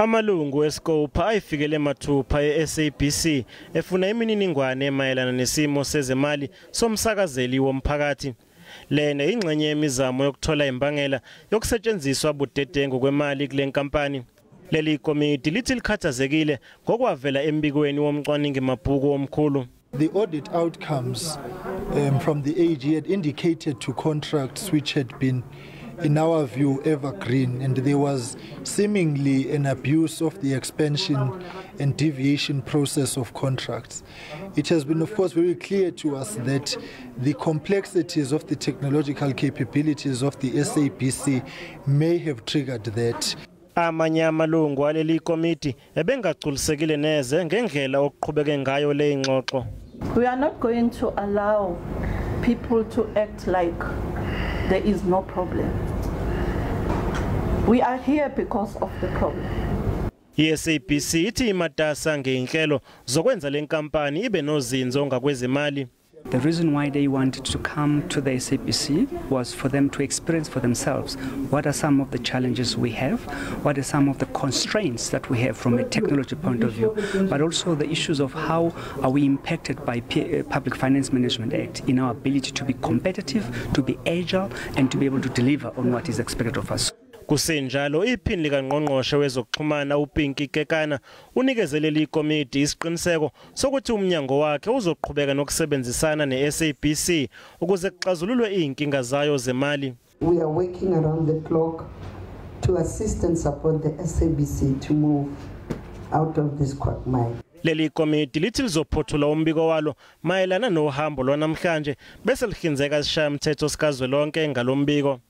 Amalungu eScopa ayifikele mathupha e-SABC efuna imininingwane mayelana nesimo sezemali somsakazeli womphakathi. Lena ingxenye yemizamo yokuthola imbangela yokusetshenziswa budedengu kwemali kule nkampani. Leli komiti lithi likhathazekile ngokwavela embikweni womcwaningi mabhuku omkhulu. The audit outcomes from the AG had indicated to contracts which had been, in our view, evergreen, and there was seemingly an abuse of the expansion and deviation process of contracts. It has been, of course, very clear to us that the complexities of the technological capabilities of the SABC may have triggered that. Amanye amalungu aleli komiti ebengagculisekile neze ngendlela okuqhubeke ngayo le ingxoxo. We are not going to allow people to act like there is no problem. We are here because of the problem. I-SABC ithi imatasa ngeinhlelo zokwenza lenkampani ibe nozinzo ngakwezemali. The reason why they wanted to come to the SABC was for them to experience for themselves what are some of the challenges we have, what are some of the constraints that we have from a technology point of view, but also the issues of how are we impacted by Public Finance Management Act in our ability to be competitive, to be agile, and to be able to deliver on what is expected of us. Kusenjalo, iphini likangqongqoshe wezokuxhumana uPinky Kekana unikezele ikomiti isiqiniseko sokuthi umnyango wakhe uzoqhubeka nokusebenzisana neSABC ukuze kuxazululwe izinkinga zayo zemali. We are working around the clock to assist and support the SABC to move out of this quagmire. Leli komiti lithi lizophothula umbiko walo mayelana nohambo lwanamhlanje bese lihlinzeka isishayamthetho sikazwelonke ngalombiko.